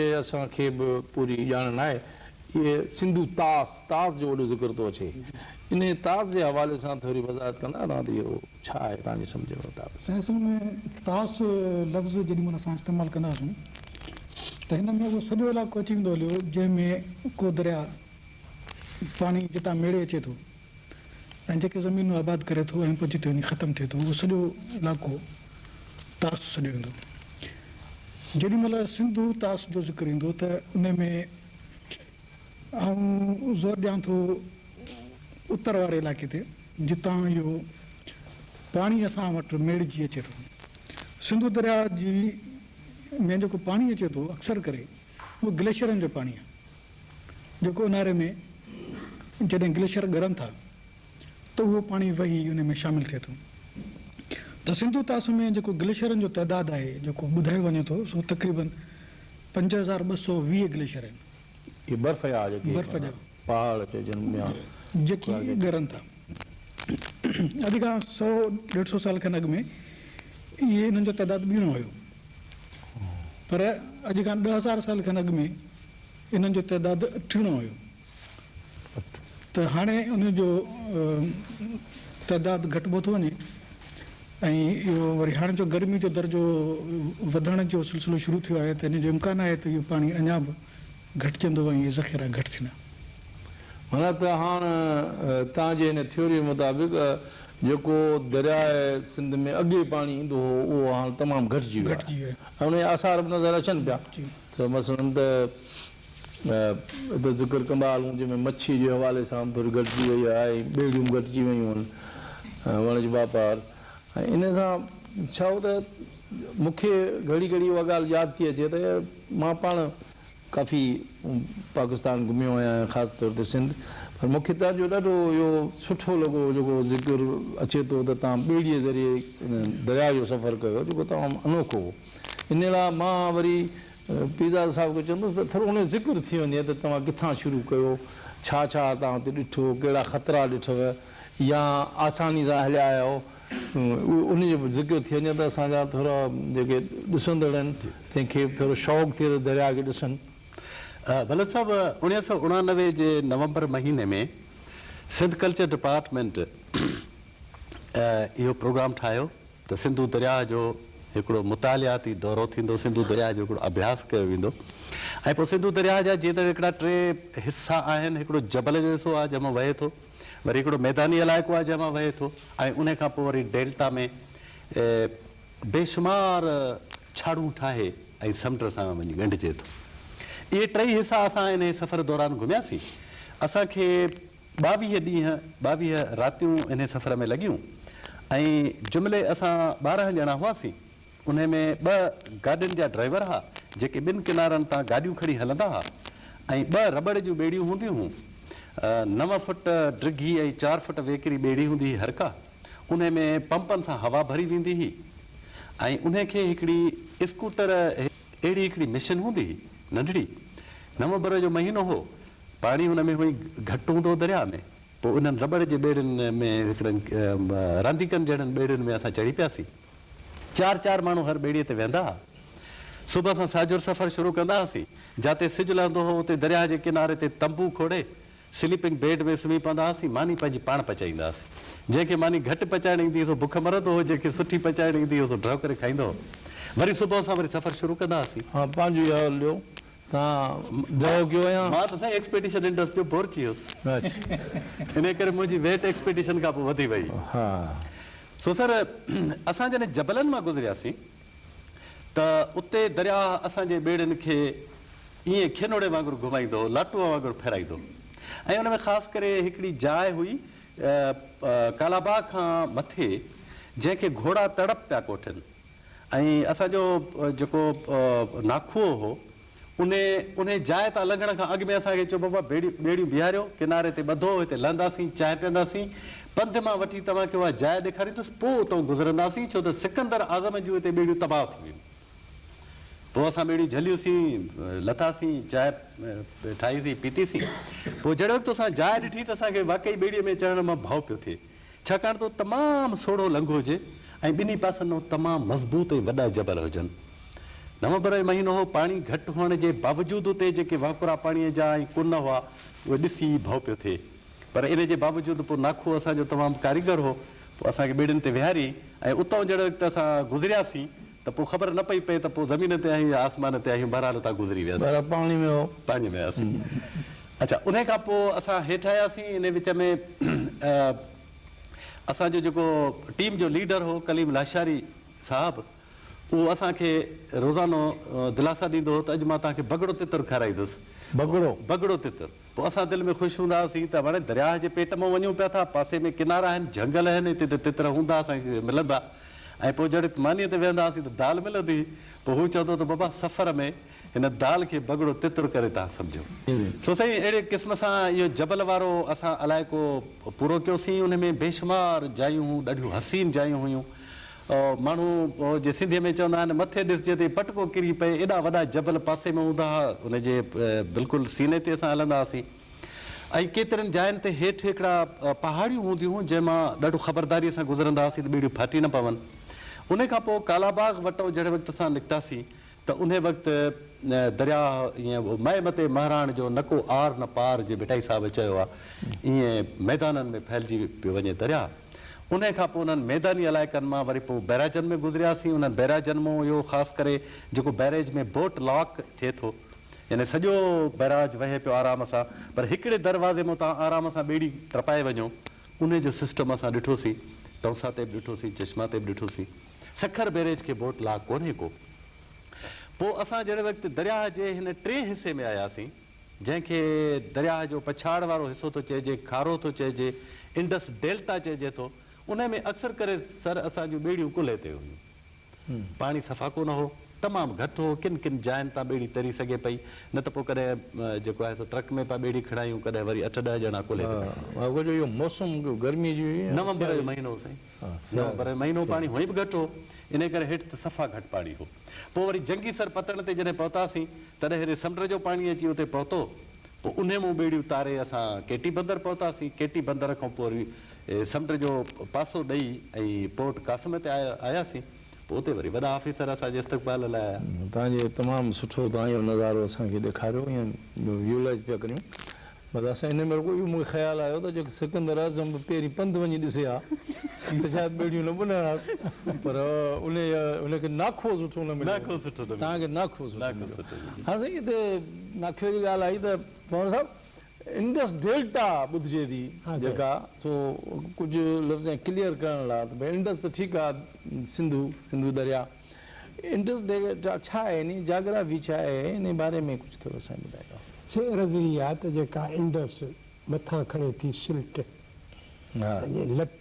اسان کي به پوري ڄاڻ ناهي. اهي سنڌو طاس، طاس جو وڏو ذڪر ٿو اچي. انهيء طاس جي حوالي سان ٿوري وضاحت ڪندا توهان ته اهو ڇا آهي توهان جي سمجهه مطابق. سائين اصل ۾ طاس لفظ جيڏي مهل اسان استعمال ڪنداسون ته هن ۾ اهو سڄو علائقو اچي ويندو هليو جنهن ۾ ڪو درياء پاڻي جتان ميڙي اچي ٿو ۽ جيڪي زمينون آباد ڪري ٿو ۽ پوء جتي وڃي ختم ٿئي ٿو اهو سڄو علائقو طاس سڏيو ويندو. جيڏي مهل سنڌو طاس جو ذڪر ايندو ته ان ۾ آئون زور ڏيان ٿو اتر واري علائقي تي جتان اهو پاڻي اسان وٽ ميڙجي اچي ٿو. سنڌو درياء جي ۾ جيڪو پاڻي اچي ٿو اڪثر ڪري اهو گليشيئرن جو پاڻي آهي. جيڪو اونهاري ۾ جڏهن گليشيئر ڳرن ٿا ته اهو پاڻي وهي ان ۾ شامل ٿئي ٿو ته سنڌو طاس ۾ جيڪو گليشيئرن جو تعداد آهي جيڪو ٻڌايو وڃي ٿو سو تقريبن 5220 گليشيئر آهن. اهي برف جا جيڪي برف جا پهاڙ چئجن يا جيڪي ڳرن ٿا. اڄ کان سئو ڏيڍ سئو سال کن اڳ ۾ اهي انهن جو تعداد ٻيڻو هيو پر اڄ کان 10,000 سال کن اڳ ۾ انهن جو تعداد ٽيڻو هيو ته هاڻي ان جو تعداد گهٽبو ٿو وڃي ۽ اهو وري هاڻي جو گرمي جو درجو وڌڻ جو سلسلو شروع ٿيو آهي ته ان جو امڪان آهي ته اهو پاڻي اڃا به گهٽجندو ۽ اهي ذخيرا گهٽ ٿيندا. معنيٰ ته هاڻ توهان جي هن ٿيوريء مطابق جيڪو درياء سنڌ ۾ اڳي پاڻي ايندو هو اهو هاڻ تمام گهٽجي ويو آهي ۽ ان جا آثار به نظر اچن پيا. ته مثلاً ته هتي ذڪر ڪندا هلون جنهن ۾ مڇي جي حوالي سان به ٿوري گهٽجي وئي آهي ۽ ٻيڙيون به گهٽجي ويون آهن وڻج واپار ۽ ان سان ڇا هو ته مون کي گهڙي گهڙي اها ڳالهه ياد ٿي اچي ته مان پاڻ ڪافي پاڪستان گهميو آهيان ۽ خاص طور تي سنڌ پر مون کي توهان جو ڏاڍو اهو سٺو لڳو جيڪو ذڪر اچي ٿو ته توهان ٻيڙيء ذريعي درياء جو سفر ڪيو جيڪو تمام انوکو هو. ان لاء مان وري پيرزاده صاحب کي چوندس ته ٿورو ان جو ذڪر ٿي وڃي ته توهان ڪٿان شروع ڪيو، ڇا ڇا توهان اتي ڏٺو، ڪهڙا خطرا ڏٺو يا آساني سان هليا آيا آهيو، ان جو به ذڪر ٿي وڃي ته اسان جا ٿورا جيڪي ڏسندڙ آهن تنهن کي به ٿورو شوق ٿئي ته درياء کي ڏسن. بلوچ صاحب 1989 جي نومبر مهيني ۾ سنڌ ڪلچر ڊپارٽمينٽ اهو پروگرام ٺاهيو ته سنڌو درياهه جو هڪڙو مطالعاتي دورو ٿيندو، سنڌو درياهه جو هڪڙو اڀياس ڪيو ويندو ۽ پوء سنڌو درياهه جا جيئن ته هڪڙا ٽي حصا آهن، هڪڙو جبل جو حصو آهي جنهن مان وهي ٿو، وري هڪڙو ميداني علائقو آهي جنهن مان وهي ٿو ۽ انهي کان پوء وري ڊيلٽا ۾ بيشمار ڇاڙهون ٺاهي ۽ سمنڊ سان وڃي ڳنڍجي ٿو. اهي ٽئي حصا اسان انهي سفر دوران گهمياسين. اسان کي 22 ڏينهن 22 راتيون انهي سفر ۾ لڳيون ۽ جملي اسان 12 ڄڻا هئاسين. انهي ۾ ٻه گاڏين جا ڊرائيور ها، جيڪي ٻن ڪنارن تان گاڏيون کڻي هلندا ها ۽ ٻه رٻڙ جون ٻيڙيون هونديون هون. نو فٽ ڊگهي ۽ چار فٽ ويڪري ٻيڙي هوندي هئي هرڪا. انهي ۾ پمپن سان هوا ڀري ويندي هئي ۽ انهي کي هڪڙي اسڪوٽر اهڙي هڪڙي مشن هوندي هئي ننڍڙي. نومبر جو مهينو هو. پاڻي ان ۾ هونئن گهٽ هوندو هو درياء ۾. پوء انهن رٻڙ جي ٻيڙين ۾ هڪڙن رانديڪن جهڙن ٻيڙين ۾ اسان چڙهي پياسين. چار چار ماڻهو هر ٻيڙيء تي ويهندا ها. صبح سان ساجهر سفر شروع ڪندا هئاسين. جاتي سج لهندو هو اتي درياهه جي ڪناري تي تنبو کوڙي سليپنگ بيڊ ۾ سمهي پوندا هئاسين. ماني پنهنجي پاڻ پچائيندا هئاسين. جنهن کي ماني گهٽ پچائڻ ايندي هئي سو بک مرندو هو، جنهن کي سٺي پچائڻ ايندي هئي سو ڍؤ ڪري کائيندو هو. وري صبح سان وري سفر شروع ڪندا هئاسين. ها پنهنجو ئي حال ڏيو. توهان دعوو ڪيو يا؟ مان ته سائين ايڪسپيڊيشن انڊس جو بورچي هيس. انهيء ڪري منهنجي ويٽ ايڪسپيڊيشن کان پوء وڌي وئي. سو سر اسان جڏهن جبلن مان گذرياسين ته اتي درياهه اسان جي ٻيڙين کي ائين کينوڙي وانگر گهمائيندو هو، لاٽونء وانگر ڦيرائيندو هو ۽ ان ۾ خاص ڪري هڪڙي جاء هئي ڪالاباغ کان مٿي جنهن کي گهوڙا تڙپ پيا ڪوٺين. ۽ اسان جو جيڪو ناکوئو هو، انهي انهي جاء تان لنگهڻ کان اڳ ۾ اسان کي چيو، بابا ٻيڙيون بيهاريو، ڪناري تي ٻڌو، هتي لهنداسين، چانهه پيئنداسين، پنڌ مان وٺي توهان کي اها جاء ڏيکاريندس، پوء اتئون گذرنداسين، ڇو ته سڪندر اعظم جون هتي ٻيڙيون تباهه ٿي ويون. پوء اسان ٻيڙيون جهليوسين، لٿاسين، چانهه ٺاهيسين، پيتيسين. پوء جهڙي وقت اسان جاء ڏٺي ته اسان کي واقعي ٻيڙيء ۾ چڙهڻ مان ڀؤ پيو ٿئي. ڇاڪاڻ ته تمام سوڙهو لنگهه هجي ۽ ٻنهي پاسن ڏانهن تمام مضبوط ۽ وڏا جبل هجن. نومبر جو مهينو هو، پاڻي گهٽ هئڻ جي باوجود اتي جيڪي وهڪرا پاڻيء جا ۽ ڪن هئا، اهي ڏسي ڀؤ پيو ٿئي. پر ان جي باوجود پوء ناکو اسان جو تمام ڪاريگر هو، پوء اسان کي ٻيڙين تي ويهاريائين ۽ اتئون جهڙي وقت اسان گذرياسين ته پوء خبر نه پئي پئي ته پوء زمين تي آهيون يا آسمان تي آهيون، بهرحال اتان گذري وياسين. بهرحال پاڻي ۾ هو. پاڻيء ۾ هياسين. اڇا انهيء کان پوء اسان هيٺ آياسين، انهيء وچ ۾ اسان جو جيڪو ٽيم جو ليڊر هو ڪليم لاشاري صاحب، اهو اسان کي روزانو دلاسا ڏيندو هو ته اڄ مان توهان کي بگڙو تتر کارائيندس. بگڙو؟ بگڙو تتر. پوء اسان دل ۾ خوش هوندا هئاسين ته هاڻي درياهه جي پيٽ مان وڃون پيا ٿا، پاسي ۾ ڪنارا آهن، جهنگل آهن، هتي ته تتر هوندا اسان کي ملندا ۽ پوء جهڙي مانيء تي ويهندا هئاسين ته دال ملندي هئي. پوء هو چوندو هو ته بابا سفر ۾ هن دال کي بگڙو تتر ڪري توهان سمجهو. سو سائين اهڙي قسم سان اهو جبل وارو اسان علائقو پورو ڪيوسين. ان ۾ بيشمار جايون هيون، ڏاڍيون حسين جايون هيون. ماڻهو جي سنڌيء ۾ چوندا آهن مٿي ڏسجي ته پٽڪو ڪري پئي، ايڏا وڏا جبل پاسي ۾ هوندا ها، ان جي بلڪل سيني تي اسان هلندا هئاسين ۽ ڪيترين جاين تي هيٺ هڪڙا پهاڙيون هونديون هيون، جنهن مان ڏاڍو خبرداريء سان گذرندا هئاسين ته ٻيڙيون ڦاٽي نه پون. ان کان پوء ڪالاباغ وٽئون جهڙي وقت اسان نڪتاسين ته انهي وقت درياهه ائين مئي متي مهراڻ جو نه ڪو آر نه پار جي ڀٽائي صاحب چيو آ ائين ميدانن ۾ ڦهلجي پيو وڃي درياهه. انهي کان پوء انهن ميداني علائقن مان وري پوء بئراجن ۾ گذرياسين انهن بئراجن مون اهو خاص ڪري جيڪو بئريج ۾ بوٽ لاڪ ٿئي ٿو يعني سڄو بئراج وهي پيو آرام سان پر هڪڙي دروازي مون تان آرام سان ٻيڙي ٽپائي وڃو انهي جو سسٽم اسان ڏٺوسين تونسا تي به ڏٺوسين چشما تي به ڏٺوسين. سکر بئريج کي بوٽ لاڪ ڪونهي ڪو. پوء اسان جهڙي وقت درياهه جي هن ٽئين حصي ۾ آياسين، جنهن کي درياهه جو پڇاڙ وارو حصو ٿو چئجي، کارو ٿو چئجي، انڊس ڊيلٽا چئجي ٿو، انهي ۾ اڪثر ڪري سر اسان جون ٻيڙيون ڪلهي تي هيون. پاڻي صفا ڪونه هو، تمام گهٽ هو، ڪن ڪن جاين تان ٻيڙي تري سگهي پئي، نه ته پوء ڪڏهن جيڪو آهي سو ٽرڪ ۾ پيا ٻيڙي کڻايون، ڪڏهن وري اٺ ڏهه ڄڻا ڪلهي تي پيا کڻن. اهو موسم گرميء جي هئي يا نومبر جو مهينو هو سائين. نومبر جو مهينو پاڻي هونئن به گهٽ هو، انهيء ڪري هيٺ ته صفا گهٽ پاڻي هو. پوء وري جنگي سر پتڻ تي جڏهن پهتاسين، تڏهن هيڏي سمنڊ جو پاڻي اچي اتي پهتو. پوء انهيء مون ٻيڙيون تاري اسان ڪيٽي بندر پهتاسين. ڪيٽي بندر کان پوء وري سمنڊ جو پاسو ڏئي ۽ پورٽ قاسم تي آياسين. پوء اتي وري وڏا آفيسر اسان جي استقبال لاء آيا. توهان جي تمام سٺو توهان اهو نظارو اسان کي ڏيکاريو ۽ ويولائيز پيا ڪريون. بس اسان ان ۾ رڳو اهو مون کي خيال آيو ته جيڪو سڪندر اعظم به پهرين پنڌ وڃي ڏسي ها ته شايد ٻيڙيون نه ٻڏن هاس پر ان ان کي ناکو سٺو نه مليو. ناکو سٺو نه مليو. توهان کي ناکو سٺو مليو. ها سائين هتي ناکوي جي ڳالهه آئي ته پنهور صاحب انڊس ڊيلٽا ٻڌجي ٿي جيڪا سو ڪجهه لفظ ڪليئر ڪرڻ لاء ته ڀئي انڊس ته ٺيڪ آ سنڌو سنڌو درياء انڊس ڊيلٽا ڇا آهي انهي جاگرافي ڇا آهي انهي باري ۾ ڪجهه ٿورو سائين ٻڌايو. سي عرض هي آهي ته جيڪا انڊس مٿان کڻي ٿي سلٽ يعني لٽ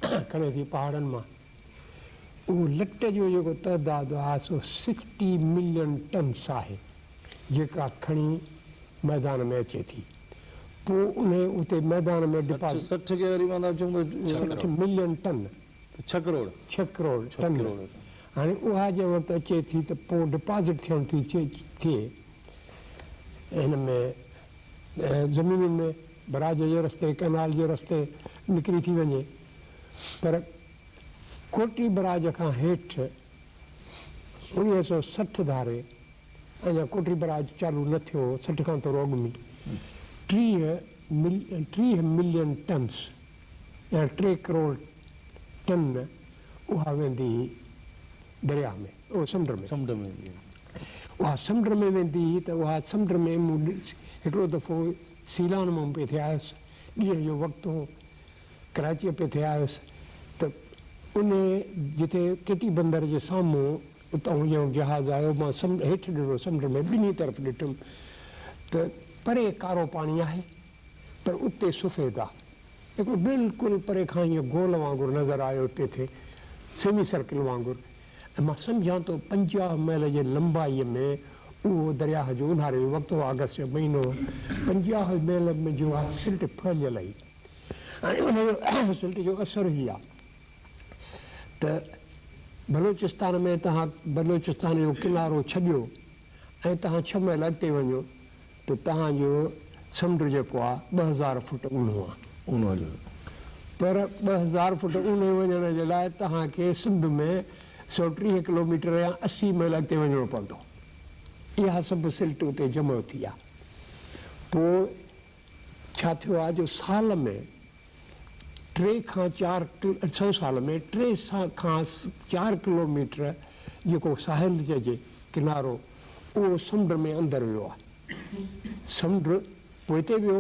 کڻي ٿي پهاڙن مان اهو لٽ جو جيڪو تعداد آهي سو سڪسٽي ملين ٽنس آهي جيڪا کڻي ميدان ۾ اچي ٿي پوء انهي اتي ميدان ۾ ڊپازٽ 60 کي وري مان چون ته 60 ملين ٽن ڇهه ڪروڙ. ڇهه ڪروڙ ٽن. هاڻي اها جنهن وقت اچي ٿي ته پوء ڊپازٽ ٿيڻ ٿي ٿئي هن ۾ زمينن ۾ براج جي رستي ڪئنال جي رستي نڪري ٿي وڃي پر ڪوٽڙي براج کان هيٺ 1960 ڌاري اڃا ڪوٽڙي براج چالو نه ٿيو هو 60 کان ٿورو اڳ ۾ 30 ملين ٽنس يا ٽي ڪروڙ ٽن اها ويندي هئي درياهه ۾ اهو سمنڊ ۾. سمنڊ ۾ ويندي هئي. اها سمنڊ ۾ ويندي هئي ته اها سمنڊ ۾ مون هڪڙو دفعو سيلان مان پئي ٿي آيس، ڏينهن جو وقت هو، ڪراچيء پئي ٿي آيس ته انهي جتي ڪيٽي بندر جي سامهون اتان ڄڻ جهاز آيو، مان سمنڊ هيٺ ڏٺو سمنڊ ۾ ٻنهي طرف ڏٺم ته پري ڪارو پاڻي آهي پر اتي سفيد آ. هڪڙو بلڪل پري کان ائين گول وانگر نظر آيو پئي ٿي، سيمي سرڪل وانگر ۽ مان سمجهان ٿو 50 ميل جي لنبائيء ۾ اهو درياهه جو اونهاري جو وقت هو، آگسٽ جو مهينو هو، 50 ميل ۾ جو اها سلٽ ڦهليل هئي. هاڻي ان جو سلٽ جو اثر هي آ ته بلوچستان ۾ توهان بلوچستان جو ڪنارو ڇڏيو ۽ توهان ڇهه ميل اڳتي وڃو ته توهان جو سمنڊ جيڪو آ 2000 فوٽ اونهو آ. اونهو هليو ويندو. پر 2000 فوٽ اونهي وڃڻ جي لاء توهان کي سنڌ ۾ 130 ڪلوميٽر يا 80 ميل اڳتي وڃڻو پوندو. اها سڀ سلٽ اتي جمع ٿي آ. پوء ڇا ٿيو آ جو سال ۾ ٽي کان چار سئو سال ۾ ٽي کان چار ڪلوميٽر جيڪو ساحل چئجي ڪنارو اهو سمنڊ ۾ اندر ويو آ. سمنڊ پوئتي ويو،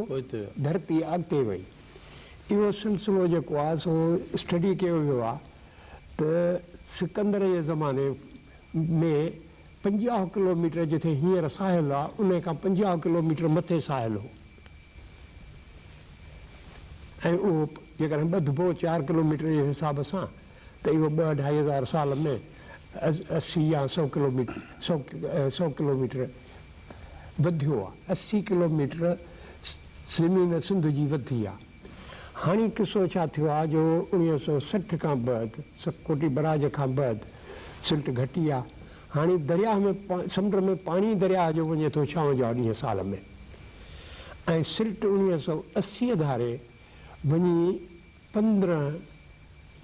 ڌرتي اڳتي وئي. اهو سلسلو جيڪو آ سو اسٽڊي ڪيو ويو آ ته سڪندر جي زماني ۾ 50 ڪلوميٽر جتي هينئر ساحل آ انهي کان 50 ڪلوميٽر مٿي ساحل هو ۽ اهو جيڪڏهن ٻڌبو چار ڪلوميٽر جي حساب سان ته اهو ٻه اڍائي هزار سال ۾ 80 يا سئو ڪلوميٽر سئو ڪلوميٽر وڌيو آ. 80 ڪلوميٽر زمين سنڌ جي وڌي آ. هاڻي قصو ڇا ٿيو آ جو 1960 کان بعد ڪوٽي بئراج کان بعد سلٽ گهٽي آ. هاڻي درياهه ۾ سمنڊ ۾ پاڻي درياهه جو وڃي ٿو 56 ڏينهن سال ۾ ۽ سلٽ 1980 ڌاري وڃي 15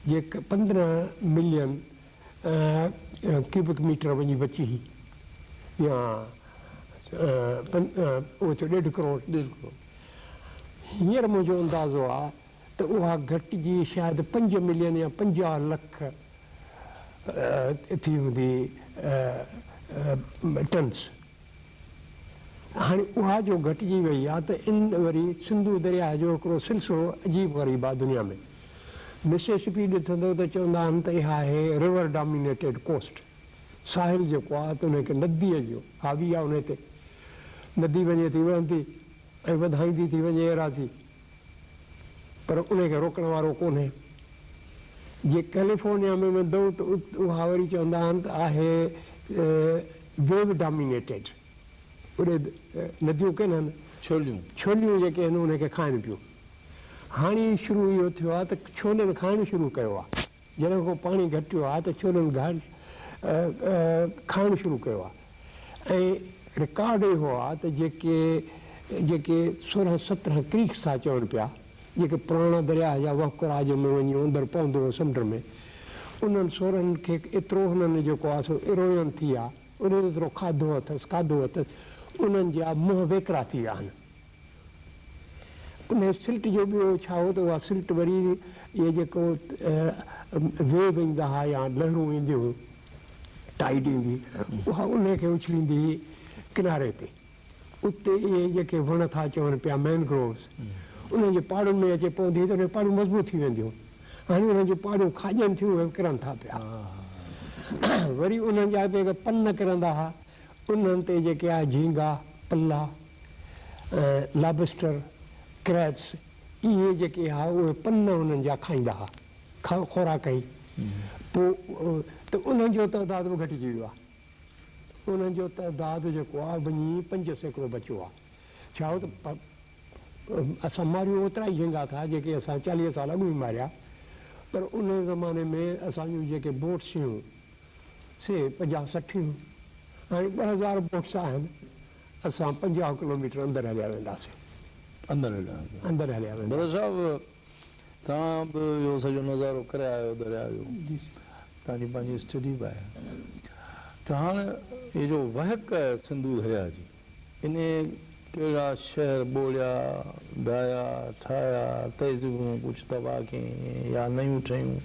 جي 15 ملين ڪيوبڪ ميٽر وڃي بچي هئي يا اهو ٿيو ڏيڍ ڪروڙ. هينئر منهنجو اندازو آ ته اها گهٽجي شايد 5 ملين يا 50 لک ٿي هوندي ٽنس. هاڻي اها جو گهٽجي وئي آ ته ان وري سنڌو درياهه جو هڪڙو سلسلو عجيب غريب آ دنيا ۾. مسيسپي ڏسندو ته چوندا آهن ته اها آهي ريور ڊامينيٽيڊ ڪوسٽ. ساحل جيڪو آ ته ان کي نديء جو حاوي آ انهي تي ندي وڃي ٿي وهندي ۽ وڌائيندي ٿي وڃي ايراضي پر انهي کي روڪڻ وارو ڪونهي. جي ڪئليفورنيا ۾ ويندؤ ته اها وري چوندا آهن ته آهي ويو ڊامينيٽيڊ اڏي نديون ڪينهن. ڇوليون. ڇوليون جيڪي آهن انهي کي کائن پيون. هاڻي شروع اهو ٿيو آهي ته ڇولين کائڻ شروع ڪيو آهي. جڏهن کان پاڻي گهٽيو آهي ته ڇولين کائڻ شروع ڪيو آهي ۽ رڪارڊ اهو آهي ته جيڪي جيڪي 16 17 ڪريڪس ٿا چون پيا جيڪي پراڻا درياهه جا وهڪرا جنهن ۾ وڃي اندر پوندو هو سمنڊ ۾ انهن 16 کي ايترو هنن جيڪو آهي سو اروئن ٿي آهي انهن ايترو کاڌو اٿس کاڌو اٿس انهن جا منهن ويڪرا ٿي ويا آهن. انهيء سلٽ جو ٻيو ڇا هو ته اها سلٽ وري اهي جيڪو ويو ايندا ها يا لهرون اينديون هيون، ٽائيڊ ايندي اها انهيء کي اڇليندي هئي ڪناري تي. اتي اهي جيڪي وڻ ٿا چون پيا مينگرووز انهن جي پاڙن ۾ اچي پوندي هئي ته انهن جون پاڙون مضبوط ٿي وينديون هيون. هاڻي انهن جون پاڙون کاڄن ٿيون اهي ڪرن ٿا پيا. وري انهن جا جيڪي پن ڪرندا ها انهن تي جيڪي آهي جهينگا، پلا، لابسٽر، ڪريبس اهي جيڪي ها اهي پن انهن جا کائيندا ها، خوراڪ هئي. پوء ته انهن جو تعداد به گهٽجي ويو آهي. انهن جو تعداد جيڪو آهي وڃي 5% بچيو آهي. ڇا هو ته اسان ماريون اوترا ئي جهينگا ٿا جيڪي اسان 40 سال اڳ ۾ ماريا پر ان زماني ۾ اسان جون جيڪي بوٽس هيون سي 50 60 هيون. هاڻي 2000 بوٽس آهن. اسان 50 ڪلوميٽر اندر هليا وينداسين. اندر هليا ويندا. اندر هليا وينداسين. بدر صاحب توهان به اهو سڄو نظارو ڪري آيا آهيو درياء جو. جي سر. توهان جي پنهنجي اسٽڊي به آهي ته هاڻ هي جو وهڪ آهي سنڌو درياء جي انهي ڪهڙا شهر ٻوڙيا، ڊاهيا، ٺاهيا، تهذيبون ڪجهه تباهه ڪيائين يا نيون ٺهيون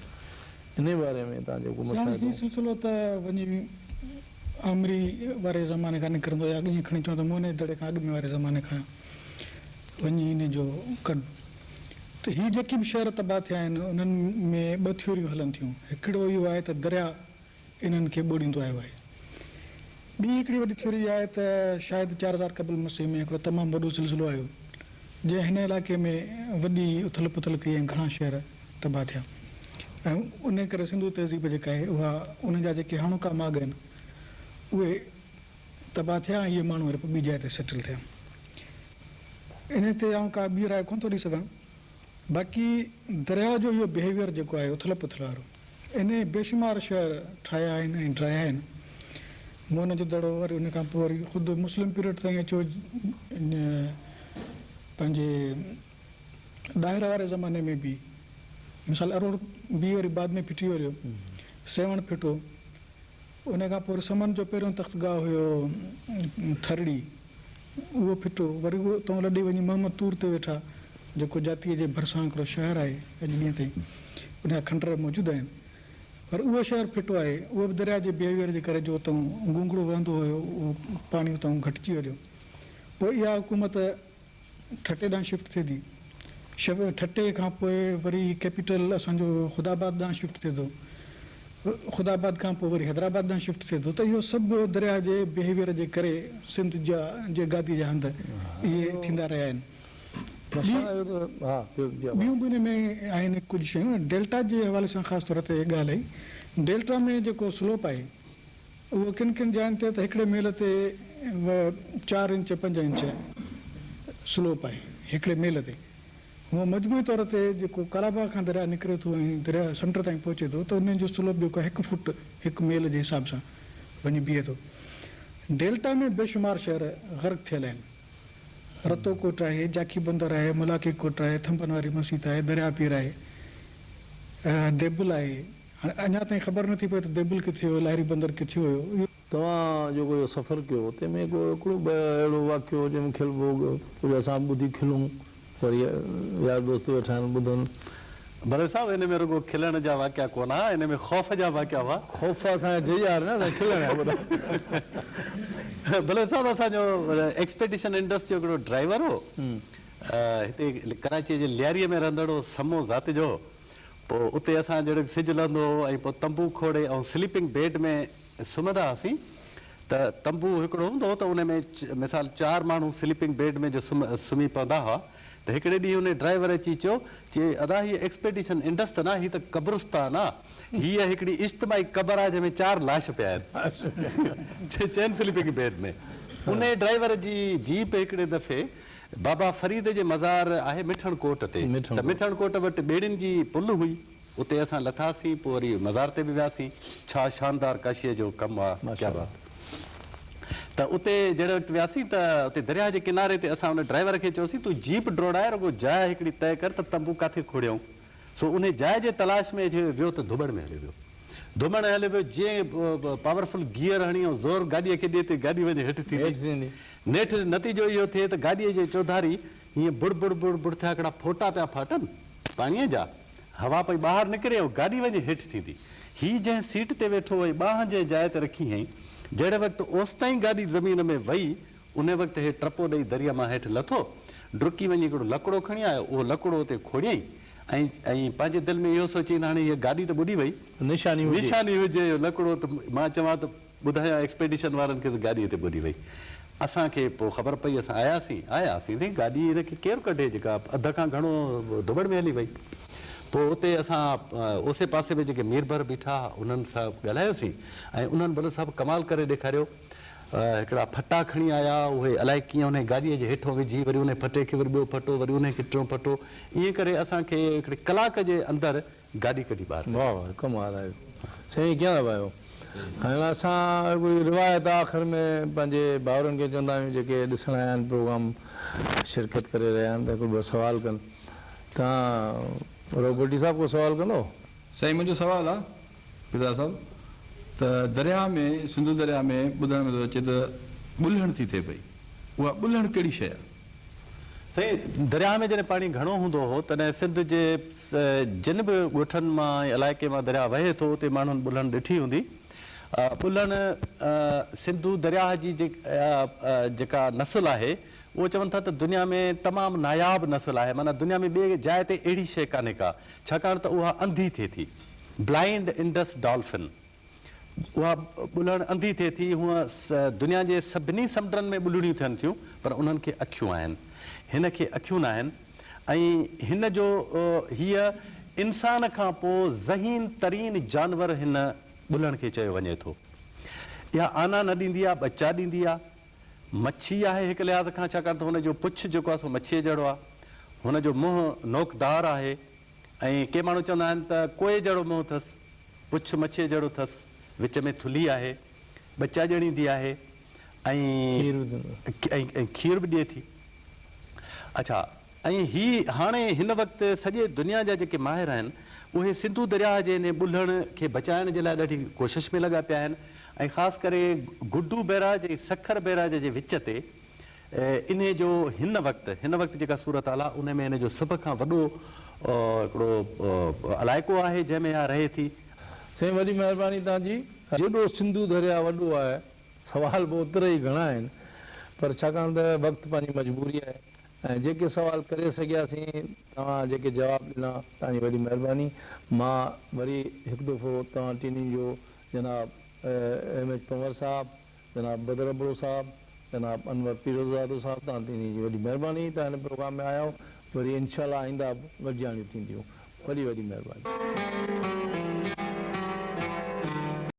انهي باري ۾ توهان جو ڪو سائين مشاهدو؟ هي سلسلو ته وڃي آمري واري زماني کان نڪرندو يا ائين کڻي چئون ته موهن جي دڙي کان اڳ ۾ واري زماني کان وڃي انهي جو ڪڍ ته هي جيڪي به شهر تباهه ٿيا آهن انهن ۾ ٻه ٿيوريون هلن ٿيون هڪڙو اهو آهي ته درياء انهن کي ٻوڙيندو آيو آهي. ٻي هڪڙي وڏي ٿيوري اها آهي ته شايد 4000 قبل مسيح ۾ هڪڙو تمام وڏو زلزلو آيو جنهن هن علائقي ۾ وڏي اٿل پٿل ڪئي ۽ گهڻا شهر تباهه ٿيا ۽ انهي ڪري سنڌو تهذيب جيڪا آهي اها ان جا جيڪي هاڻوڪا ماڳ آهن اهي تباهه ٿيا ۽ اهي ماڻهو وري پوء ٻي جاء تي سيٽل ٿيا. انهي تي آئون ڪا ٻي راء ڪونه ٿو ڏئي سگهان. باقي درياء جو اهو بهيويئر جيڪو آهي اٿل پٿل وارو انهي بيشمار شهر ٺاهيا آهن ۽ ڊاهيا آهن. موهن جو دڙو وري ان کان پوء وري خود مسلم پيريڊ تائين اچو پنهنجي ڏاهر واري زماني ۾ به مثال اروڙ به وري بعد ۾ ڦٽي ويو سيوهڻ ڦٽو. ان کان پوء سمن جو پهريون تختگاهه هيو ٿرڙي، اهو ڦٽو. وري اهو اتان لڏي وڃي محمد طور تي ويٺا، جيڪو جاتيء جي ڀرسان هڪڙو شهر آهي، اڄ ڏينهن تائين ان جا کنڊر موجود آهن. پر اهو شهر ڦٽو آهي، اهو به درياء جي بيهويئر جي ڪري جو اتان گونگڙو وهندو هيو، اهو پاڻي اتان گهٽجي هليو. پوء اها حڪومت ٺٽي ڏانهن شفٽ ٿئي ٿي. ٺٽي کان پوء وري ڪيپيٽل اسان جو خدا آباد ڏانهن شفٽ ٿئي ٿو. خدا آباد کان پوء وري حيدرآباد ڏانهن شفٽ ٿئي ٿو ته اهو سڀ درياء جي بيهيويئر جي ڪري سنڌ جا جي گادي جا هنڌ اهي ٿيندا رهيا آهن. ٻيون به ان ۾ آهن ڪجهه شيون. ڊيلٽا جي حوالي سان خاص طور تي ڳالهه آئي. ڊيلٽا ۾ جيڪو سلوپ آهي. اهو ڪن ڪن جاين تي ته هڪڙي ميل تي چار انچ پنج انچ سلوپ آهي هڪڙي ميل تي. هونء مجموعي طور تي جيڪو ڪالاباغ کان درياء نڪري ٿو ۽ درياء سمنڊ تائين پهچي ٿو ته ان جو سلوپ جيڪو آهي هڪ فوٽ هڪ ميل جي حساب سان وڃي بيهي ٿو. ڊيلٽا ۾ بيشمار شهر غرق ٿيل آهن. رتو ڪوٽ آهي، جاکي بندر آهي، ملاکي ڪوٽ آهي، ٿنڀن واري مسيت آهي، درياء پير آهي، ديبل آهي. هاڻي اڃا تائين خبر نٿي پئي ته ديبل ڪٿي هيو، لاهري بندر ڪٿي هيو. اهو. توهان جيڪو اهو سفر ڪيو تنهن ۾ ڪو هڪڙو ٻه اهڙو واقعو جنهن ۾ کلبو ڪجهه اسان به ٻڌي کلون وري يار دوست ويٺا آهن ٻڌن. بلوچ صاحب ان ۾ رڳو کلڻ جا واقعا ڪونه ها ان ۾ خوف جا واقعا هئا. خوف اسان کي ڊيڄار نه اسان کي کلڻ جا ٻڌاء. بلوچ صاحب اسان جو ايڪسپيڊيشن انڊس جو هڪڙو ڊرائيور هو هتي ڪراچيء جي لياريء ۾ رهندڙ هو سمو ذات جو هو. پوء اتي اسان جهڙوڪ سج لهندو هو ۽ پوء تنبو کوڙي ۽ سليپنگ بيڊ ۾ سمهندا هئاسين ته تنبو هڪڙو هوندو هو ته ان ۾ مثال چار ماڻهو سليپنگ بيڊ ۾ جو سمهي پوندا هئا ته هڪڙي ڏينهن انهي ڊرائيور اچي چيو چي ادا هيء ايڪسپيڊيشن انڊس ته نه هي ته قبرستان آ هيء هڪڙي اجتماعي قبر آ جنهن ۾ چار لاش پيا آهن چئن سليپنگ بيڊ ۾ انهي ڊرائيور جي جيپ هڪڙي دفعي بابا فريد جي مزار آهي مٺڻ ڪوٽ تي ته مٺڻ ڪوٽ وٽ ٻيڙين جي پل هئي اتي اسان لٿاسين پوء وري مزار تي به وياسين ڇا شاندار ڪاشيء جو ڪم آ ڪيا بات ته اتي جهڙي وقت وياسين ته اتي درياهه جي ڪناري تي اسان ان ڊرائيور کي چيوسين تون جيپ ڊوڙائي رڳو جاء هڪڙي طئي ڪر ته تنبو ڪاٿي کوڙيائون سو انهي جاء جي تلاش ۾ اچي ويو ته ڌوٻڻ ۾ هليو ويو. ڌوٻڻ ۾ هليو ويو جيئن پاورفل گيئر هڻي ۽ زور گاڏيء کي ڏئي ته گاڏي وڃي هيٺ ٿيندي. نيٺ نتيجو اهو ٿئي ته گاڏيء جي چوڌاري هيئن بڙ بڙ بڙ بڙ ٿيا هڪڙا ڦوٽا پيا ڦاٽن پاڻيء جا. هوا پئي ٻاهر نڪري ۽ گاڏي وڃي هيٺ ٿيندي. هي جنهن سيٽ تي ويٺو ۽ ٻانهن جنهن جاء تي رکي هئائين، جهڙي وقت اوستائين گاڏي زمين ۾ وئي انهيء وقت هي ٽپو ڏئي دريء مان هيٺ لٿو. ڊڪي وڃي هڪڙو لڪڙو کڻي آيو. اهو لڪڙو اتي کوڙيائين ۽ ۽ پنهنجي دل ۾ اهو سوچيائين ته هاڻي هيء گاڏي ته ٻڏي وئي. نشاني هجي. نشاني هجي اهو لڪڙو ته مان چوان ته ٻڌايان ايڪسپيڊيشن وارن کي ته گاڏي هتي ٻڏي وئي. اسان کي پوء خبر پئي اسان آياسين. آياسين سائين گاڏي هن کي ڪير ڪڍي جيڪا اڌ کان گهڻو ڌوٻڻ ۾ هلي وئي. پوء اتي اسان اوسي پاسي ۾ جيڪي ميربحر بيٺا ها انهن سان ڳالهايوسين ۽ انهن بلوچ صاحب ڪمال ڪري ڏيکاريو. هڪڙا ڦٽا کڻي آيا، اهي الائي ڪيئن انهي گاڏيء جي هيٺون وجهي، وري انهي ڦٽي کي وري ٻيو ڦٽو، وري انهي کي ٽيون ڦٽو، ائين ڪري اسان کي هڪڙي ڪلاڪ جي اندر گاڏي ڪڍي ٻاهر ڪڍي. واهه واهه ڪمال آهي سائين ڪيئن ٿا پايو. هاڻ اسان هڪڙي روايت آخر ۾ پنهنجي ڀائرن کي چوندا آهيون جيڪي ڏسڻ آيا آهن پروگرام شرڪت ڪري رهيا آهن ته هڪڙو ٻه سوال ڪن توهان روبرٽي صاحب ڪو سوال ڪندو. سائين منهنجو سوال آ پيرزاده صاحب ته درياهه ۾ سنڌو درياهه ۾ ٻڌڻ ۾ ٿو اچي ته ٻلهڻ ٿي ٿئي پئي اها ٻلهڻ ڪهڙي شيء آ؟ سائين درياهه ۾ جڏهن پاڻي گهڻو هوندو هو تڏهن سنڌ جي جن به ڳوٺن مان ۽ علائقي مان درياهه وهي ٿو اتي ماڻهن ٻلهڻ ڏٺي هوندي. ٻلهڻ سنڌو درياهه جي جيڪا نسل آهي اهو چون ٿا ته دنيا ۾ تمام ناياب نسل آهي معنيٰ دنيا ۾ ٻي جاء تي اهڙي شيء ڪانهي ڪا ڇاڪاڻ ته اها انڌي ٿئي ٿي، بلائنڊ انڊس ڊالفن، اها ٻلهڻ انڌي ٿئي ٿي، هونء دنيا جي سڀني سمنڊن ۾ ٻلهڻيون ٿين ٿيون پر انهن کي اکيون آهن، هن کي اکيون ناهن ۽ هن جو هيء انسان کان پوء ذهين ترين جانور هن ٻلهڻ کي چيو وڃي ٿو. اها آنا نه ڏيندي آ، ٻچا ڏيندي آ. مڇي آهي هڪ لحاظ کان ڇاڪاڻ ته هن جو پڇ جيڪو آهي سو مڇيء جهڙو آهي. هن جو منهن نوڪدار آهي ۽ ڪي ماڻهو چوندا آهن ته ڪوئي جهڙو منهن اٿس، پڇ مڇيء جهڙو اٿس، وچ ۾ ٿلهي آهي، ٻچا ڄڻيندي آهي ۽ کير به ڏئي ٿي. اڇا ۽ هي هاڻي هن وقت سڄي دنيا جا جيڪي ماهر آهن اهي سنڌو درياهه جي انهي ٻلهڻ کي بچائڻ جي لاء ڏاڍي ڪوشش ۾ لڳا پيا آهن. ۽ خاص ڪري گڊو بئراج ۽ سکر بئراج جي وچ تي انهي جو هن وقت هن وقت جيڪا صورتحال آهي انهي ۾ ان جو سڀ کان وڏو هڪڙو علائقو آهي جنهن ۾ اها رهي ٿي. سائين وڏي مهرباني توهان جي. جيڏو سنڌو درياء وڏو آهي سوال به اوترا ئي گهڻا آهن پر ڇاڪاڻ ته وقت پنهنجي مجبوري آهي ۽ جيڪي سوال ڪري سگهياسين توهان جيڪي جواب ڏنا توهان جي وڏي مهرباني مان وري هڪ دفعو توهان ٽنهي جو جناب ايم ايڇ پنهور صاحب جناب بدر ابڙو صاحب جناب انور پيرزادو صاحب توهان ٽنهي جي وڏي مهرباني توهان هن پروگرام ۾ آيا وري انشاء الله آئنده به گڏجاڻيون ٿينديون وڏي وڏي مهرباني.